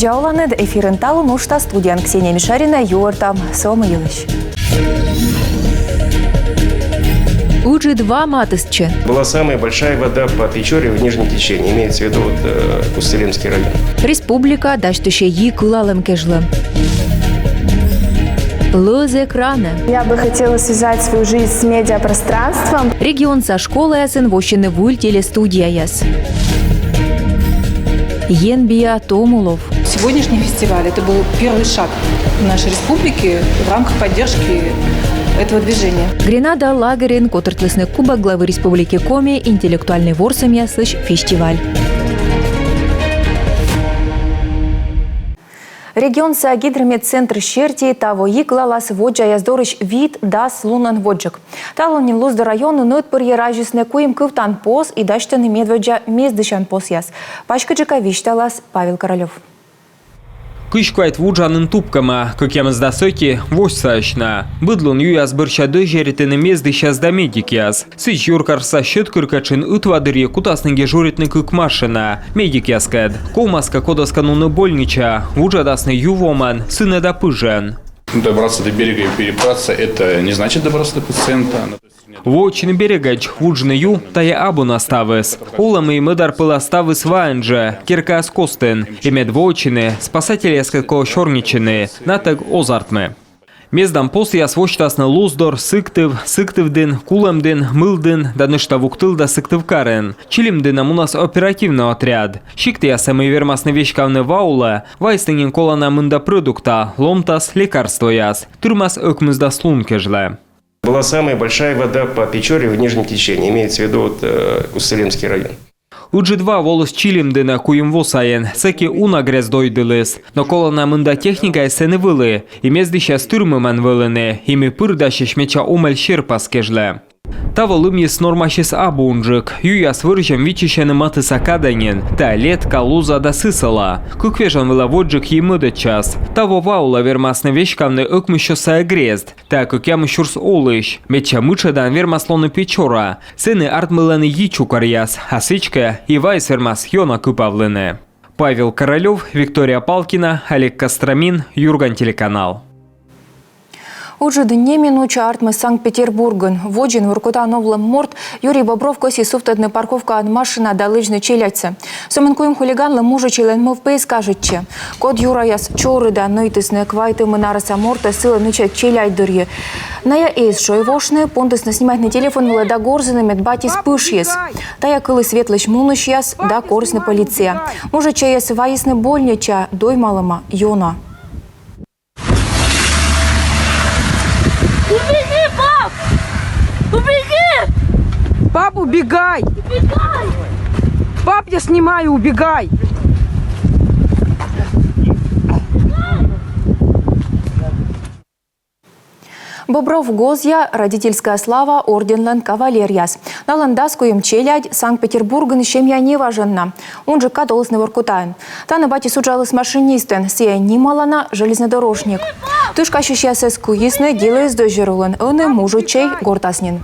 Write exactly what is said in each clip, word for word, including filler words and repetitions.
Видза оланныд! Эфирын «Талун» уджтас, студияын Ксения Мишарина. Юӧртам со йылысь. Ыджыд ва матыстчӧ. Была самая большая вода по Печоре в нижнем течении, имеется в виду вот, э, Усть-Цилемский район. Республика дасьтысьӧ йи кылалӧм кежлӧ. Лӧз экранӧ. Я бы хотела связать свою жизнь с медиапространством. Регионса школаясын воссьӧны выль телестудияяс. Енбиа том улов. Сегодняшний фестиваль — это был первый шаг нашей республики в рамках поддержки этого движения. Гренада лагерьын котыртлісны Кубок главы Республики Коми интеллектуальнӧй ворсӧмъяслысь фестиваль. Регионса гидрометцентр серти таво йи кылалас воддзаяс дорысь вит-дас лунӧн водзджык. Талун нин Луздор районын ӧтпырйӧ разисны куим кывтан пос и дасьтӧны медводдза мездысян посъяс. Паськыдджыка висьталас Павел Королёв. Кызь квайт вуджанін тупкӧма, кӧкъямысдас ӧти восьсаӧсь на. Быд лун юяс бӧрся дӧзьӧритӧны мездысьяс да медикъяс. Сідз, юркарса Сьӧдкыркӧтшын ытва дырйи кутасны дежуритны кык машина. Медикъяскӧд. Ковмас кӧ, кодӧскӧ нуны больничаӧ, вуджӧдасны ю вомӧн, сынӧда пыжӧн. Добраться до берега и перебраться — это не значит добраться до пациента. Воӧдчыны берегӧдз, вуджны ю — тайӧ абу на ставыс. Олӧмӧ и мӧдар пӧла ставыс ваӧн жӧ, керкаяс костын. И мед воӧдчыны, спасательяскӧд колӧ сёрнитчыны, натӧг оз артмы. Мездан посъяс восьтасны Луздор, Сыктыв, Сыктывдін, Кулӧмдін, Мылдін да нӧшта Вуктыл да Сыктывкарын. Чилимдінӧ мунас оперативнӧй отряд. Сиктъясӧ, мый вермасны веськавны ва улӧ, вайисны нин колана мында продукта, ломтас, лекарствояс. Тырмас ӧкмысдас лун кежлӧ. Была самая большая вода по Печоре в нижнем течении, имеется в виду вот, э, Усть-Цилемский район. Ыджыд ва воліс Чилимдінӧ куим во сайын, сэки уна грезд дойдыліс. Но колана мында техникаыс сэні вӧлі, и мездысьяс тырмымӧн вӧліны, и ми пыр дасьӧсь медся омӧль серпас кежлӧ. Таво лымйыс нормасьыс абу унджык. Юяс вӧрзьӧм виччысьӧны матысса кадӧ нин, тайӧ Летка, Луза да Сысола. Кык вежон вылӧ водзджык йи мӧдӧдчас. Таво ва улӧ вермасны веськавны ӧкмыссё сайӧ грезд. Тайӧ кӧкъямыс сюрс олысь. Медся мытшӧдан вермас лоны Печора. Сэні артмылӧны йи чукӧръяс, а сідзкӧ, и ваыс вермас ёна кыпавлыны. Павел Королёв, Виктория Палкина, Олег Костромин, «Юрган» телеканал. Ыджыд неминуча артмис Санкт-Петербургын. Водзын воркута новлӧм морт Юрий Бобров кӧсйис сувтӧдны парковкаын машина да лэдзны челядьсӧ. Сӧмын куим хулиганлы мужичӧйлӧн мӧвпыс кажитчӧ. Код юраяс чорыда нӧйтісны квайтымын арӧса мортӧс сылӧн ичӧт челядь дырйи. Найӧ эз шойвошны, пондісны снимайтны телефон вылӧ да горзыны, мед батьыс пышйис. Тайӧ кыліс ветлысь-мунысьяс да корисны полиция. Мужичӧйӧс вайисны больничаӧ, доймалӧма ёна. Убеги, пап! Убеги! Пап, убегай! Убегай! Пап, я снимаю, убегай! Бобров гозъя «Родительская слава» орденлӧн кавалеръяс. Налӧн дас куим челядь. Санкт-Петербургын семья неважӧн на. Унджык кад олісны Воркутаын. Тані батьыс уджаліс машинистӧн, сійӧ нималана железнодорожник. Тышкасьысьясӧс куйисны, делӧыс дӧзьӧр улын. Ӧні мужичӧй гортас нин.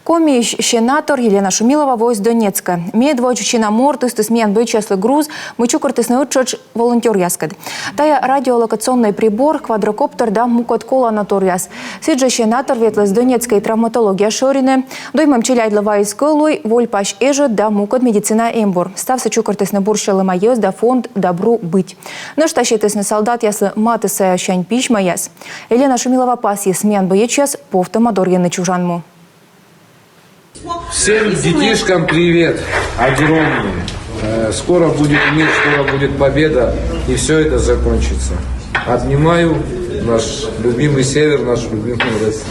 Комиысь сенатор Елена Шумилова воис Донецкӧ. Медводз чина морт ыстіс миян боечьяслы груз, мый чукӧртісны тшӧтш волонтёръяскӧд. Тайӧ радиолокационнӧй прибор, квадрокоптер да мукӧд колана торъяс. Сідзжӧ сенатор ветліс Донецкӧй травматология шӧринӧ. Доймӧм челядьлы вайис кӧлуй, вольпась эжӧд да мукӧд медицина эмбур. Ставсӧ чукӧртісны бурсьӧдлӧма йӧз да фонд «Добру быть». Нӧшта сетісны салдатъяслы матыссаясянь письмӧяс. Елена Шумилова пасйис: миян боечьяс повтӧма дорйӧны чужан му. Всем детишкам привет огромный. Э, скоро будет мир, скоро будет победа, и все это закончится. Обнимаю наш любимый север, нашу любимую Россию.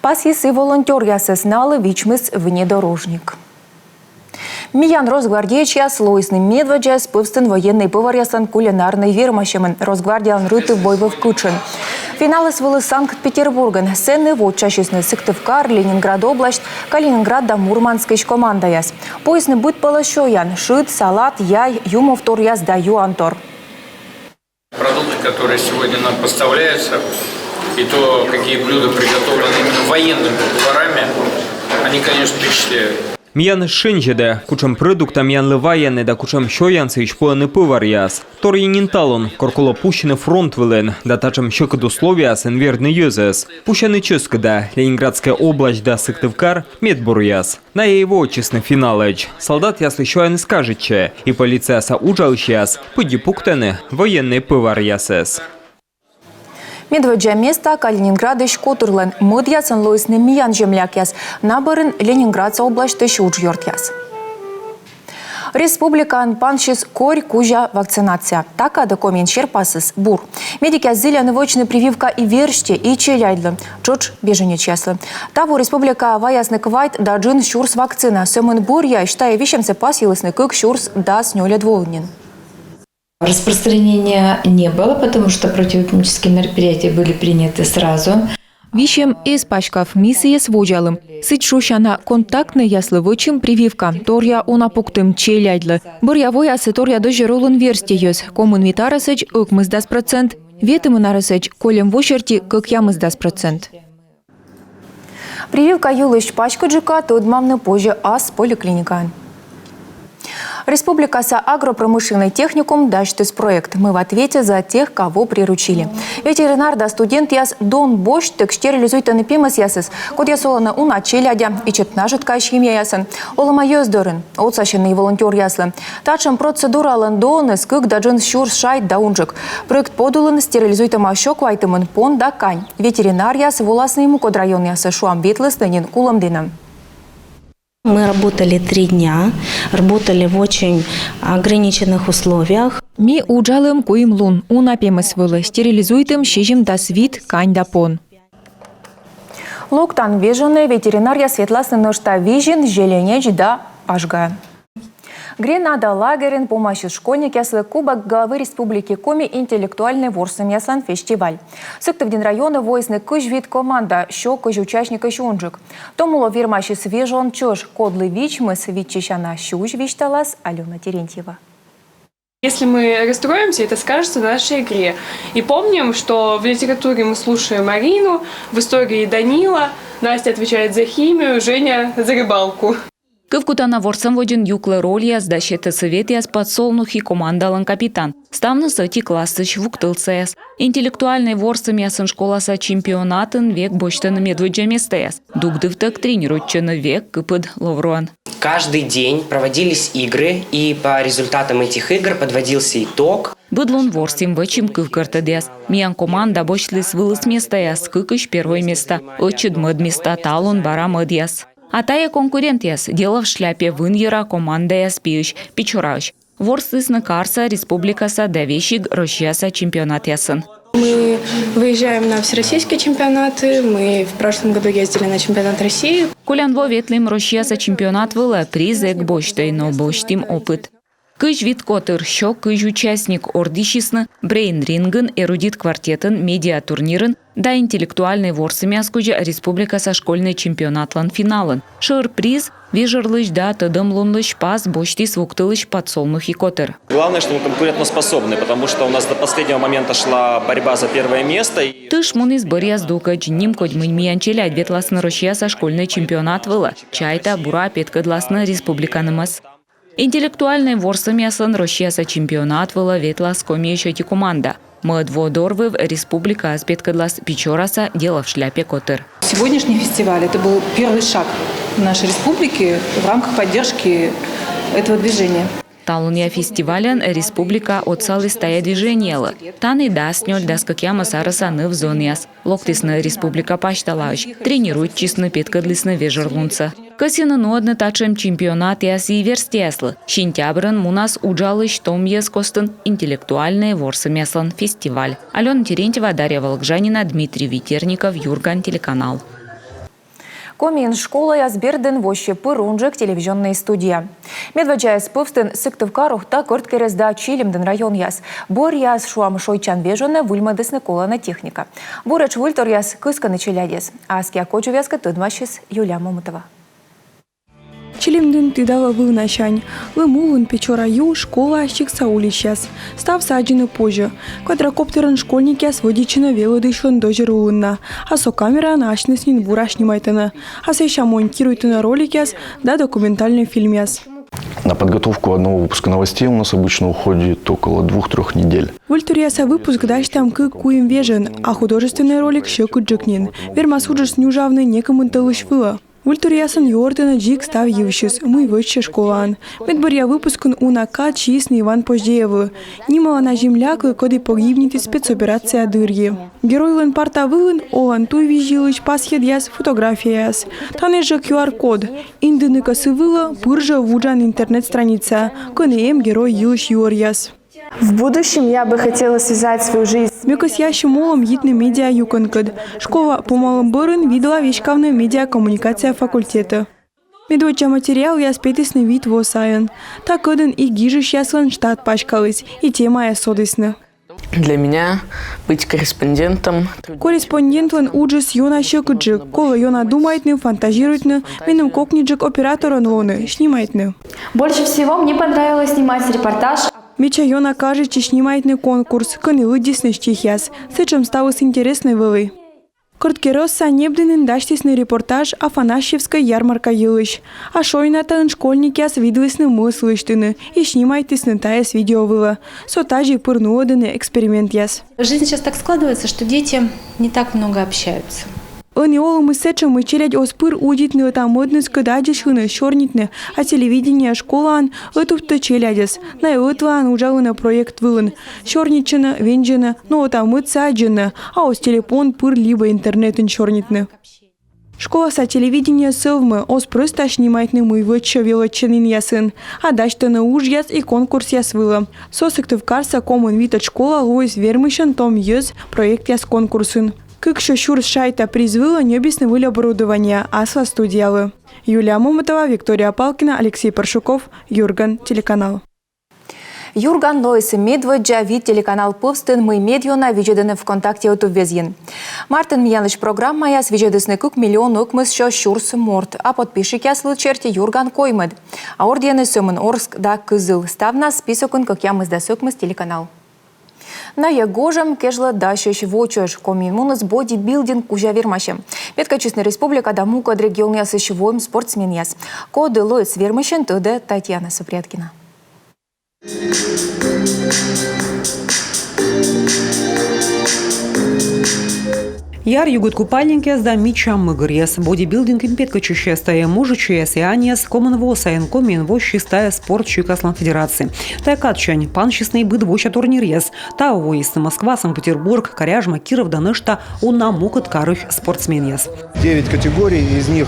Пасйис и волонтёръясӧс, налы вичмис внедорожник. Миян росгвардеечьяс лоисны медводдзаяс пӧвстын военнӧй поваръяслӧн кулинарнӧй вермасьӧмын Росгвардиялӧн рытыв-войвыв кытшын. Финалыс вӧлі Санкт-Петербургын. Сэні вочасисны Сыктывкар, Ленинград область, Калининград да Мурманскысь командаяс. Пуисны быдпӧлӧс сёян: шыд, салат, яй, юмов торъяс да юан тор. Продукты, которые сегодня нам поставляются, и то, какие блюда приготовлены именно военными поварами, они, конечно, впечатляют. Миянӧс шензьӧдӧ, кутшӧм продукта миянлы вайӧны да кутшӧм сёян сыысь пуӧны пӧваръяс. Торйӧн нин талун, кор колӧ пусьыны фронт вылын, да татшӧм сьӧкыд условиясын вердны йӧзӧс. Пусьӧны чӧскыда, Ленинградскӧй область да Сыктывкар — медбуръяс. Найӧ и воӧдчисны финалӧдз. Солдатъяслы сёяныс кажитчӧ, и полицияса уджалысьяс пыдди пуктӧны военнӧй пӧваръясӧс. Медводдза места Калининградысь котырлӧн. Мӧдъясӧн лоисны миян землякъяс, на бӧрын Ленинградса обласьтысь уджъёртъяс. Республикаын пансис корь кузя вакцинация. Та кадӧ Комиын серпасыс бур. Медикъяс зільӧны вӧчны прививка и верстьӧ, и челядьлы, тшӧтш беженецъяслы. Таво республикаӧ ваясны квайт да джын сюрс вакцина. Сӧмын бӧръяысь тайӧ висьӧмсӧ пасйылісны кык сюрс дас нёльӧд воын нин. Распространения не было, потому что противоэпидемические мероприятия были приняты сразу. Висьӧм эз паськав, ми сійӧс водзалім. Сідз шусяна контактнӧйяслы вӧчим прививка, торъя уна пуктім челядьлы. Бӧръя воясӧ торъя дӧзьӧр улын верстьӧ йӧз, комын вит арӧсӧдз — ӧкмысдас процент, ветымын арӧсӧдз — кольӧм во серти кӧкъямысдас процент. Прививка йылысь паськыдджыка тӧдмавны позьӧ ас поликлиникаын. Республикаса агропромышленнӧй техникум дасьтіс проект «Мы в ответе за тех, кого приручили». Ветеринар да студентъяс дон босьттӧг стерилизуйтӧны пемӧсъясӧс, кодъяс олӧны уна челядя, ичӧт нажӧткаӧсь семьяясӧн, олӧма йӧз дорын. Отсасьӧны и волонтёръяслы. Татшӧм процедуралӧн доныс кык да джын сюрс шайт да унджык. Проект подулын стерилизуйтӧма сё квайтымын пон да кань. Ветеринаръяс воласны и мукӧд районъясӧ, шуам, ветлісны нин Кулӧмдінӧ. Мы работали три дня, работали в очень ограниченных условиях. Ми уджалім куим лун, уна пемӧс вӧлі, стерилизуйтім сизимдас вит кань да пон. Локтан вежонӧ ветеринаръяс ветласны нӧшта Визин, Зеленеч да Ажгаӧ. «Гренада» лагерын помасис школьникъяслы «Кубок главы Республики Коми» интеллектуальнӧй ворсӧмъяслӧн фестиваль. Сыктывдін районӧ воисны кызь вит команда, сё кызь участникысь унджык. Том улӧ вермасис вежон чӧж, кодлы вичмис виччысяна сюзь, висьталас Алёна Терентьева. Если мы расстроимся, это скажется на нашей игре. И помним, что в литературе мы слушаем Арину, в истории Данила, Настя отвечает за химию, Женя за рыбалку. Кывкутана ворсӧм водзын юклӧ рольяс да сетӧ сӧветъяс «Подсолнухи» командалӧн капитан. Ставныс ӧти классысь, вуктылсаяс. Интеллектуальнӧй ворсӧмъясӧн школаса чемпионатын век босьтӧны медводдза местаяс. Дугдывтӧг тренируйтчӧны век кыпыд ловруӧн. Каждый день проводились игры, и по результатам этих игр подводился итог. Быд лун ворсім, вӧчим кывкӧртӧдъяс. Миян команда босьтліс вылыс местаяс, кыкысь первой места, ӧтчыд мӧд места, талун бара мӧдъяс. А тайӧ конкурентъяс: «Дело в шляпе», «Вынйӧра командаяс» пиысь, Печораысь. Ворслісны карса, республикаса да весиг Россияса чемпионатъясын. Мы выезжаем на всероссийские чемпионаты. Мы в прошлом году ездили на чемпионат России. Колян во ветлім Россияса чемпионат вылӧ, приз эг босьтӧй, но босьтім опыт. Кызь вит котыр, сё кызь участник ордйысисны брейн-рингын, эрудит квартетын, медиатурнирын да интеллектуальнӧй ворсӧмъяс кузя республикаса школьнӧй чемпионатлӧн финалын. Шӧр приз — вежӧрлысь да тӧдӧмлунлысь пас босьтіс вуктылысь «Подсолнухи» котыр. Главное, что мы конкурентоспособны, потому что у нас до последнего момента шла борьба за первое место. И тыш муніс бӧръя здукӧдз. Нимкодь, мый миян челядь ветласны Россияса школьнӧй чемпионат вылӧ. Чайта, бура петкӧдласны республиканымӧс. Интеллектуальнӧй ворсӧмъясӧн Россияса чемпионат вылӧ ветлас Комиысь ӧти команда. Мӧд во дорвыв республикаӧс петкӧдлас Печораса «Дело в шляпе» котыр. Сегодняшний фестиваль — это был первый шаг нашей республики в рамках поддержки этого движения. Талунъя фестивальӧн республика отсаліс тайӧ движениелы. Тані дас нёль — дас кӧкъямыс арӧса ныв-зонъяс. Локтісны республика пасьталаысь, тренируйтчисны, петкӧдлісны вежӧрлунсӧ. Кӧсйӧны нуӧдны татшӧм чемпионатъяс и верстьӧяслы. Сентябрын мунас уджалысь том йӧз костын интеллектуальнӧй ворсӧмъяслӧн фестиваль. Алёна Терентьева, Дарья Волгжанина, Дмитрий Ведерников, «Юрган» телеканал. Комиын школаяс бердын воссьӧ пыр унджык телевизионнӧй студия. Медводдзаяс пӧвстын Сыктывкар, Ухта, Кӧрткерӧс да Чилимдін районъяс. Бӧръяыс, шуам, шойччан вежонӧ выльмӧдісны колана техника. Буретш выльторъяс кыскӧны челядьӧс. Аскиа кодзувъяскӧд тӧдмасис Юлия Мамутова. Чилимдін тыдалӧ вылнасянь. Лым улын Печора ю, школа, сиктса уличьяс. Ставсӧ аддзыны позьӧ. Квадрокоптерӧн школьникъяс вӧдитчӧны велӧдысьлӧн дӧзьӧр улын на. А со камераӧн асьныс нин бура снимайтӧны. А сэсся монтируйтӧны роликъяс да документальнӧй фильмъяс. На подготовку одного выпуска новостей у нас обычно уходит около двух-трёх недель. Выльторъяса выпуск дасьтам кык-куим вежӧн, а художественнӧй ролик сьӧкыдджык нин. Вермас уджыс нюжавны некымын тӧлысь вылӧ. Выльторъясӧн юӧртӧны дзик став йывсьыс, мый вӧчсьӧ школаын. Медбӧръя выпускын уна кад сиисны Иван Поздеевлы, нималана земляклы, коді погибнитіс спецоперация дырйи. Геройлӧн парта вылын олан туйвизь йылысь пасйӧдъяс, фотографияяс. Тані жӧ Q R-код. Индыны кӧ сы вылӧ, пыр жӧ вуджан интернет-страницаӧ, кӧні эм герой йылысь юӧръяс. В будущем я бы хотела связать свою жизнь. Ме кӧсъясьӧм олӧм йитны медиа юкӧнкӧд. Школа помалӧм бӧрын видла веськавны медиакоммуникация факультетӧ. Медводдза материалъяс петісны вит во сайын. Та кадын и гижысьяслӧн штат паськаліс, и темаяс содісны. Для меня быть корреспондентом... Корреспондентлӧн уджыс ёна сьӧкыдджык, колӧ ёна думайтны, фантазируйтны, меным кокниджык операторӧн лоны, снимайтны. Больше всего мне понравилось снимать репортаж. Медся ёна кажитчис снимайтны конкурс, кӧні лыддисны стихъяс. Сэтшӧм ставыс интереснӧй вӧлі. Кӧрткерӧсса Небдінын дасьтісны репортаж Афанасьевскӧй ярмарка йылысь. А шойнатаын школьникъяс видлісны мӧс лысьтыны и снимайтісны тайӧс видео вылӧ. Со тазьӧ пыр нуӧдӧны экспериментъяс. Жизнь сейчас так складывается, что дети не так много общаются. Ӧні олӧмыс сэтшӧм, мый челядь оз пыр удитны ӧта-мӧдныскӧд аддзысьлыны, сёрнитны, а телевидение школаын ӧтувтӧ челядьӧс. Найӧ ӧтлаын уджалӧны проект вылын. Сёрнитчӧны, вензьӧны, но ӧта-мӧдсӧ аддзӧны, а оз телефон пыр либӧ интернетын сёрнитны. Школаса телевидение сӧвмӧ, оз прӧста снимайтны, мый вӧчсьӧ велӧдчанінъясын, а дасьтӧны уджъяс и конкурсъяс вылӧ. Со Сыктывкарса комын витӧд школа лоис вермысьӧн «Том йӧз» проектъяс конкурсын. Кыксё сюрс шайта приз вылӧ ньӧбисны выль оборудование аслас студиялы. Юлия Момотова, Виктория Палкина, Алексей Паршуков, «Юрган» телеканал. «Юрган» лоис медводдза вит телеканал пӧвстын, мый медъёна видзӧдӧны ВКонтакте ӧтуввезйын. Мартын миянлысь программаяс видзӧдісны кык миллион ӧкмыссё сюрс морт, а подписчикъяслы серти «Юрган» коймӧд. А ордйӧны сӧмын Орск да Кызыл. Ставнас списокын кӧкъямысдас ӧкмыс телеканал. Найӧ гожӧм кежлӧ дасьӧсь во чӧж. Комиын муніс бодибилдинг кузя вермасьӧм. Петкӧдчисны республика да мукӧд регионъясысь воӧм спортсменъяс. Коді лоис вермысьӧн, тӧдӧ Татьяна Супряткина. Яр югыд купальникъяс да мича мыгӧръяс. Бодибилдингын петкӧдчысьяс — тайӧ мужичӧйяс и аньяс. Комын во сайын Комиын воссис тайӧ спорт сикаслӧн федерация. Тайӧ кадсянь пансисны и быд вося турниръяс. Таво воисны Москва, Санкт-Петербург, Коряжма, Киров да нӧшта уна мукӧд карысь спортсменъяс. Девять категорий, из них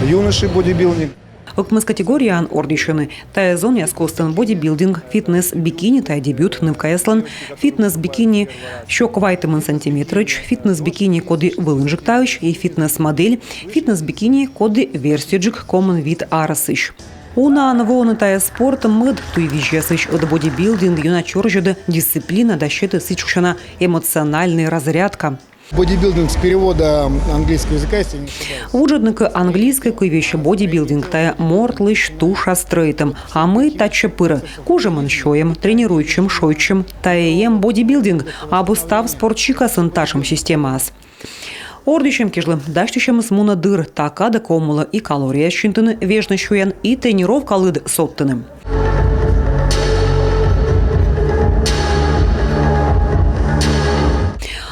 юноши бодибилдинг. Ӧкмыс категорияын ордйысьӧны. Тайӧ зонъяс костын: бодибилдинг, фитнес, бикини — тайӧ дебют нывкаяслӧн, фитнес-бикини сё квайтымын сантиметрӧдз, фитнес-бикини, коді вылынджык таысь, и фитнес-модель, фитнес-бикини, коді верстьӧджык комын вит арӧсысь. Унаӧн воӧны тайӧ спорт мӧд туйвизьясысь, ӧд бодибилдинг ёна чорзьӧдӧ дисциплина да сетӧ сідз шусяна эмоциональнӧй разрядка. Бодибилдинг с перевода английского языка, если не ошибаюсь. Вуджӧдны кӧ английскӧй кыв вылӧ, бодибилдинг — тайӧ мортлысь туша стрӧитӧм. А мый татчӧ пырӧ? Кужӧмӧн сёйӧм, тренируйтчӧм, шойччӧм — тайӧ эм бодибилдинг. Абу став спорт сикасын татшӧм системаыс. Ордйысьӧм кежлӧ дасьтысьӧмыс мунӧ дыр. Та кадӧ ковмылӧ и калорияяс синтыны вежны сёян, и тренировка лыд содтыны.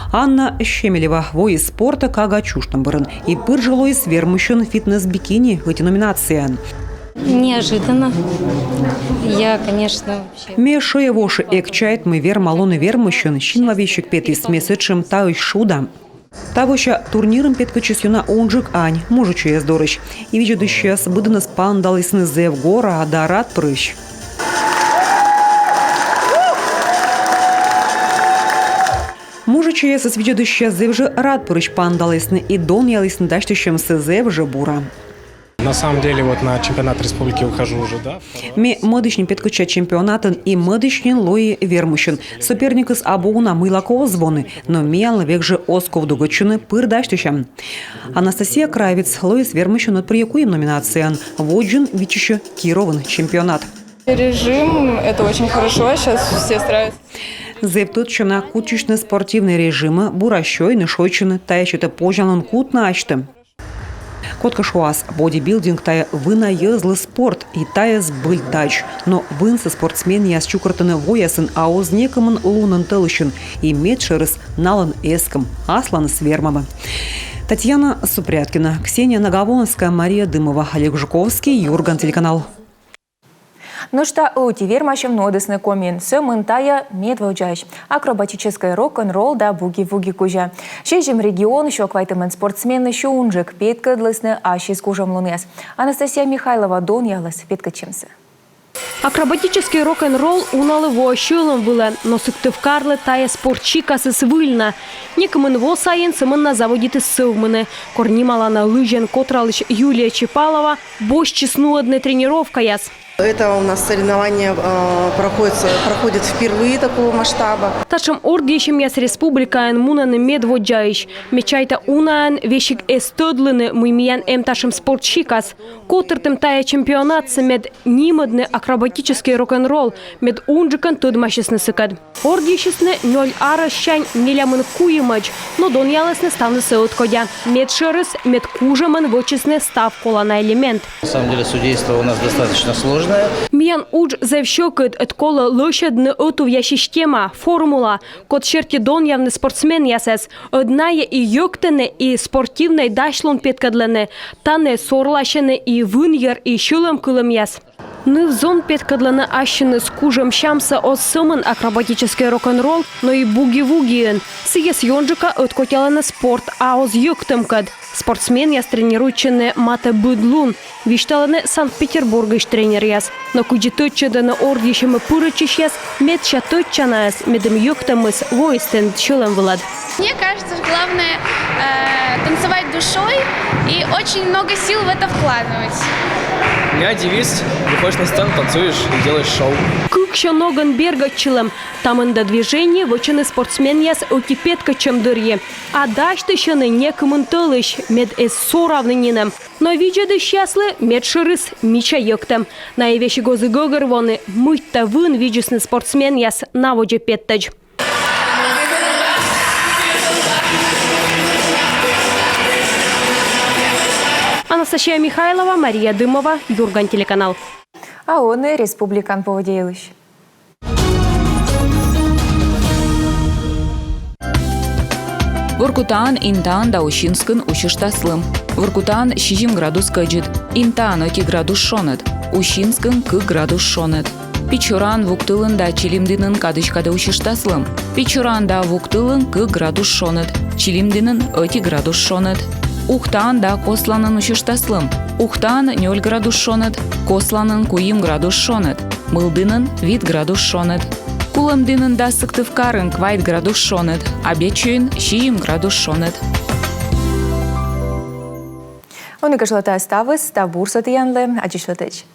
Анна Щемелева воис спортӧ кага чужтӧм бӧрын и пыр жӧ лоис вермысьӧн фитнес-бикини ӧти номинацияын. Неожиданно. Я, конечно, вообще... Ме шӧйӧвоши эг чайт, мый верма лоны вермысьӧн. Синва весиг петіс, ме сэтшӧм таысь шуда. Тавося турнирын петкӧдчис ёна унджык ань, мужичӧйяс дорысь. И видзӧдысьяс быдӧнӧс паныдалісны зэв гора да радпырысь. Мужичӧйясӧс видзӧдысьяс зэв жӧ радпырысь паныдалісны и донъялісны дасьтысьӧмсӧ зэв жӧ бура. На самом деле, вот на чемпионат республики выхожу уже, да? Ме мӧдысь нин петкӧдча чемпионатын и мӧдысь нин лои вермысьӧн. Соперникыс абу уна, мыйлакӧ оз воны, но миянлы век жӧ оз ковдугӧдчыны, пыр дасьтысям. Анастасия Кравец лоис вермысьӧн ӧтпырйӧ куим номинацияын. Водзын виччысьӧ Кировын чемпионат. Режим — это очень хорошо, сейчас все стараются. Зэв тӧдчана кутчысьны спортивнӧй режимӧ, бура сёйны, шойччыны, тайӧ сетӧ позянлун кутны асьтӧ. Кодкӧ шуас, бодибилдинг — тайӧ вына йӧзлы спорт, и тайӧ збыль тадз. Но вынсӧ спортсменъяс чукӧртӧны воясын, а оз некымын лунын-тӧлысьын, и медшӧрыс налӧн эскӧм, асланыс вермӧмӧ. Татьяна Супряткина, Ксения Наговонская, Мария Дымова, Олег Жуковский, «Юрган» телеканал. Нӧшта ӧти вермасьӧм нуӧдісны Комиын. Сӧмын тайӧ медводдзаысь акробатическӧй рок-н-ролл да буги-вуги кузя. Сизим регионысь квайтымын спортсменлысь унджык петкӧдлісны ассьыс кужӧмлунъяс. Анастасия Михайлова донъяліс петкӧдчӧмсӧ. Акробатическӧй рок-н-ролл уналы воӧ сьӧлӧм вылӧ, но Сыктывкарлы тайӧ спорт сикасыс выль на. Некымын во сайын сӧмын на заводитіс сӧвмыны. Кор нималана лызьӧн котралысь Юлия Чепалова босьтчис нуӧдны тренировкаяс. Это у нас соревнование, э, проходится, проходит впервые такого масштаба. Татшӧм ордйысьӧмъяс республикаын мунӧны медводдзаысь. Ме чайта, унаӧн весиг эз тӧдлыны, мый миян эм татшӧм спорт сикас. Котыртім тайӧ чемпионатсӧ, мед нимӧдны акробатическӧй рок-н-ролл, мед унджыкӧн тӧдмасисны сыкӧд. Ордйысисны нёль арӧссянь нелямын куимӧдз, но донъялісны ставнысӧ ӧткодя. Медшӧрыс, мед кужӧмын вӧчисны став колана элемент. На самом деле судейство у нас достаточно сложное. Миян удж зэв сьӧкыд, ӧд колӧ лӧсьӧдны ӧтувъя система, формула, код серти донъявны спортсменъясӧс. Ӧд найӧ и йӧктӧны, и спортивнӧй дасьлун петкӧдлӧны, тані сорласьӧны и вынйӧр, и сьӧлӧмкылӧмъяс. Ныв-зон петкӧдлӧны ассьыныс кужӧм сямсӧ оз сӧмын акробатическӧй рок-н-ролл, но и буги-вугиын. Сійӧс ёнджыка ӧткотялӧны спорт, а оз йӧктӧмкӧд. Спортсменъяс тренируйтчӧны матӧ быд лун, висьталӧны Санкт-Петербургысь тренеръяс. Но кыдзи тӧдчӧдӧны ордйысьӧмӧ пырӧдчысьяс, медся тӧдчанаыс, медым йӧктӧмыс воис тэныд сьӧлӧм вылад. Мне кажется, главное, э, танцевать душой и очень много сил в это вкладывать. У меня девиз: выходишь на сцену, танцуешь и делаешь шоу. Кыксё ногӧн бергӧдчылӧм. Та мында движение вӧчӧны спортсменъяс ӧти петкӧдчӧм дырйи. А дасьтысьӧны некымын тӧлысь, мед эз соравны нинӧм. Но видзӧдысьяслы медшӧрыс — мича йӧктӧм. Найӧ весиг оз и гӧгӧрвоны, мыйта вын видзисны спортсменъяс на водзӧ петтӧдз. Анастасия Михайлова, Мария Дымова, «Юрган» телеканал. А ӧні республикаын поводдя йылысь. Воркутаын, Интаын да Усинскын усьыштас лым. Воркутаын сизим градус кӧдзыд, Интаын ӧти градус шоныд, Усинскын кык градус шоныд. Печораын, Вуктылын да Чилимдінын кадысь кадӧ усьыштас лым. Печораын да Вуктылын кык градус шоныд, Чилимдінын ӧти градус шоныд. Ухтаын да Косланын усьыштас лым. Ухтаын нёль градус шоныд, Косланын куим градус шоныд, Мылдінын вит градус шоныд. Кулӧмдінын да Сыктывкарын квайт градус шоныд, Абъячойын сизим градус шоныд. Ӧні кежлӧ тайӧ ставыс, став бурсӧ тіянлы, аддзысьлытӧдз.